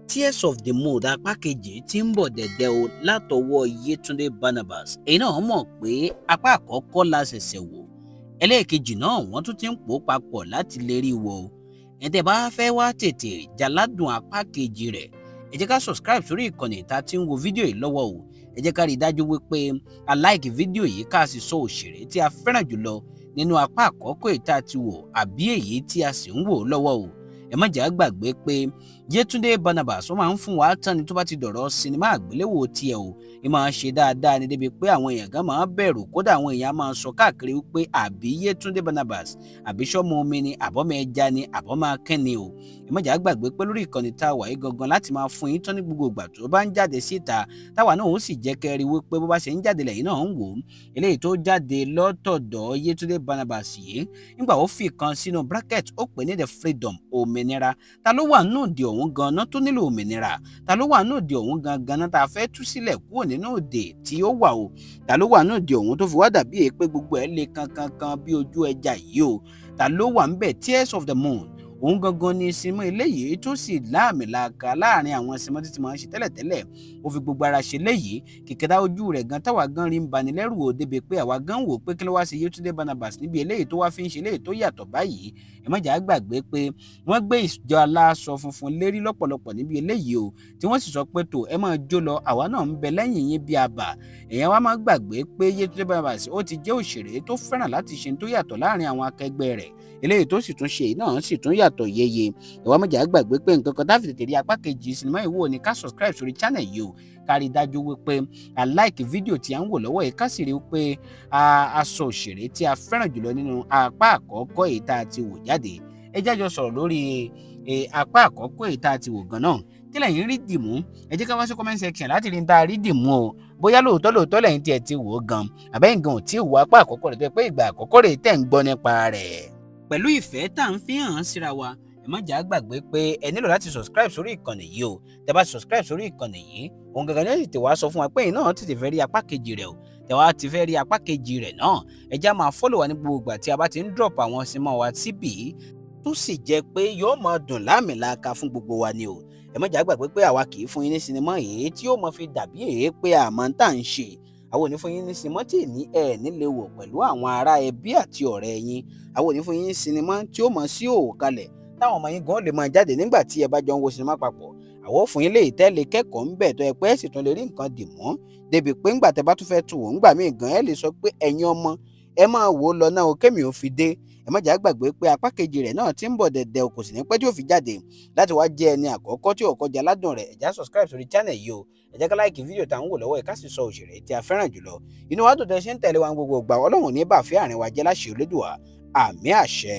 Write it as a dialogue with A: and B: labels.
A: Tears of the Moon apá kejì tí ń bọ̀ dẹ̀dẹ̀ o látọwọ́ Yétúndé Barnabas. Èyí náà mọ̀ pé apá àkọ́kọ́ la ṣẹ̀ṣẹ̀ wò, ẹlẹ́ẹ̀kejì náà wọ́n tún ti ń pò papọ̀ láti lè rí wò. Ẹ̀ tẹ́ bá fẹ́ wá tètè jaládùn apá kejì rẹ̀, ẹ jẹ́ ká subscribe sórí ìkànnì tá a ti ń wo fídíò yìí lọ́wọ́ o. Ẹ jẹ́ ká rí i dájú wípé a like fídíò yìí, ká sì sọ òṣèré tí a fẹ́ràn jùlọ nínú apá àkọ́kọ́ èyí tá a ti wò àbí èyí tí a sì ń wò lọ́wọ́ o. Ẹ má jẹ́ á gbàgbé pé Yétúndé Barnabas, ó máa ń fún wa tán ni tó bá ti dọ̀rọ̀ sinimá àgbéléwò tiẹ̀ o. Ẹ máa ṣe dáadáa ní débi pé àwọn èèyàn gan máa bẹ̀rù. Kódà, àwọn èèyàn máa sọ káàkiri wípé àbí Yétúndé Barnabas, àbí sọ́mọ omi ni, àbọ́mọ ẹja ni, àbọ́mọ akẹ́ni o. Ẹ má jẹ́ á gbàgbé pé lórí ìkànnì tá a wà yìí gangan láti máa fún yín tán ní gbogbo ìgbà tó bá ń jáde síta, táwa náà ó sì jẹ́ kẹ́ rí wípé bó bá ṣe ń jáde lẹ́yìn náà ń wò ó. Eléyìí tó jáde lọ́tọ̀dọ̀ Yétúndé Barnabas yìí, nígbà ó fi kan sínú bracket, ó pè ní the freedom, òmìnira. Ta ló wà nínú òde ọ̀hún ganan tó nílò òmìnira? Ta ló wà nínú òde ọ̀hún gangan tá a fẹ́ tú sílẹ̀ kúrò nínú òde tí ó wà o? Ta ló wà nínú òde ọ̀hún tó fi wá dàbí èyí pé gbogbo ẹ̀ le kankankan bí ojú ẹja yìí o? Ta ló wà ńbẹ̀? Tears of the Moon, òun gangan ni sinimá eléyìí tó sì láàmìlàaka láàrin àwọn sinimá títí máa ń ṣe tẹ́lẹ̀tẹ́lẹ̀. Ó fi gbogbo ara ṣe léyìí, kìkìdá ojú rẹ̀ gan táwa gan rí ń bani lẹ́rù ò, débi pé àwa gan wò pé kí ló wá sí Yétúndé Barnabas níbi eléyìí tó wá fi ń ṣe eléyìí tó yàtọ̀ báyìí. Ẹ má jẹ́ á gbàgbé pé wọ́n gbé ìjọ aláṣọ funfun lérí lọ́pọ̀lọpọ̀ níbi eléyìí o, tí wọ́n sì sọ pé tó ẹ máa jó lọ, àwa náà ń bẹ lẹ́yìn yín bí abà. Èèyàn wa máa gbàgbé pé Yétúndé Barnabas, ó ti jẹ́ òṣèré tó fẹ́ràn láti ṣe tó yàtọ̀ láàrin àwọn akẹgbẹ́ rẹ̀. Eléyìí tó sì tún ṣe náà sì tún yàtọ̀ yeye. Ìwà mọ̀jà gbàgbé pé nǹkan kan tá fi tètè rí apá kejì sinimá yìí wò ní ká subscribe sórí channel yìí o, ká rí i dájú wípé a like fídíò tí a ń wò lọ́wọ́ yìí, ká sì rí i pé a sọ òṣèré tí a fẹ́ràn jùlọ nínú apá àkọ́kọ́ èyí tá a ti wò jáde. Ẹ jájọ sọ̀rọ̀ lórí apá àkọ́kọ́ èyí tá a ti wò gan náà. Kí lẹ̀yin rí dìmú? Ẹ jẹ́ ká wá sí comment section láti rí n tá a rí dìmú o, bóyá lóòótọ́ lóòótọ́ lẹ́yìn tí ẹ ti wò ó gan, àbẹ́yìn gan ò tí ì wo apá àkọ́kọ́ rẹ̀, tó yẹ pé ìgbà àkọ́kọ́ rẹ̀ tẹ̀ ń gbọ́ nípa rẹ̀. Pẹ̀lú ìfẹ́ tá à ń fi hàn síra wa, ẹ má jẹ́ á gbàgbé pé ẹ nílò láti subscribe sórí ìkànnì yìí o. Tẹ́ bá subscribe sórí ìkànnì yìí, òun gangan ní tètè wá sọ fún wa pé ẹ̀yin náà tètè fẹ́ rí apá kejì rẹ̀ o. Tẹ́ wá ti fẹ́ rí apá kejì rẹ̀ náà, ẹ já máa follow wa ní gbogbo ìgbà tí a bá ti ń drop àwọn sinimá wa síbì, tó sì jẹ́ pé yóò máa dùn láàmìlàaka fún gbogbo wa ni o. Ẹ má jẹ́ á gbàgbé pé àwa kì í fún yín ní sinimá èyí tí yóò máa fi dàbí èyí pé àmọ́ tá à ń ṣe. Àwọn ò ní fún yín ní sinimá tí ní ẹ nílé wò pẹ̀lú àwọn ará ẹbí àti ọ̀rẹ́ yín. Àwọn ò ní fún yín ní sinimá tí ó mọ̀ sí òwò kalẹ̀ táwọn ọmọ yín gan lè máa jáde nígbà tí ẹ bá jọ ń wo sinimá papọ̀. Àwọn ò fún yín léyìí tẹ́lẹ̀ kẹ́kọ̀ọ́ ń bẹ̀ tó ẹ pé ẹ sì tún lè rí nǹkan dì mọ́, débi pé ńgbà tẹ́ bá tún fẹ́ tù wò ńgbà míì gan, ẹ lè sọ pé ẹ̀yin ọmọ, ẹ máa wò ó lọ náà o, kémi ò fi dé. Ẹ má jẹ́ á gbàgbé pé apá kejì rẹ̀ náà ti ń bọ̀ dẹ̀dẹ̀ o, kò sì ní pẹ́ tí ó fi jáde. Láti wá jẹ́ ẹni àkọ́kọ́ tí ó kọjá ládùn rẹ̀, ẹ já subscribe sórí channel yìí o. Ẹ jẹ́ ká like fídíò tá à ń wò lọ́wọ́ ẹ̀, ká sì sọ òṣèré tí a fẹ́ràn jùlọ. Inú wa dùn tẹ́ ṣe ń tẹ̀lé wa gbogbo ìgbà. Ọlọ́run ní bàfẹ́ àárín wa jẹ́ láṣẹ Olódùà. Àmín, àṣẹ.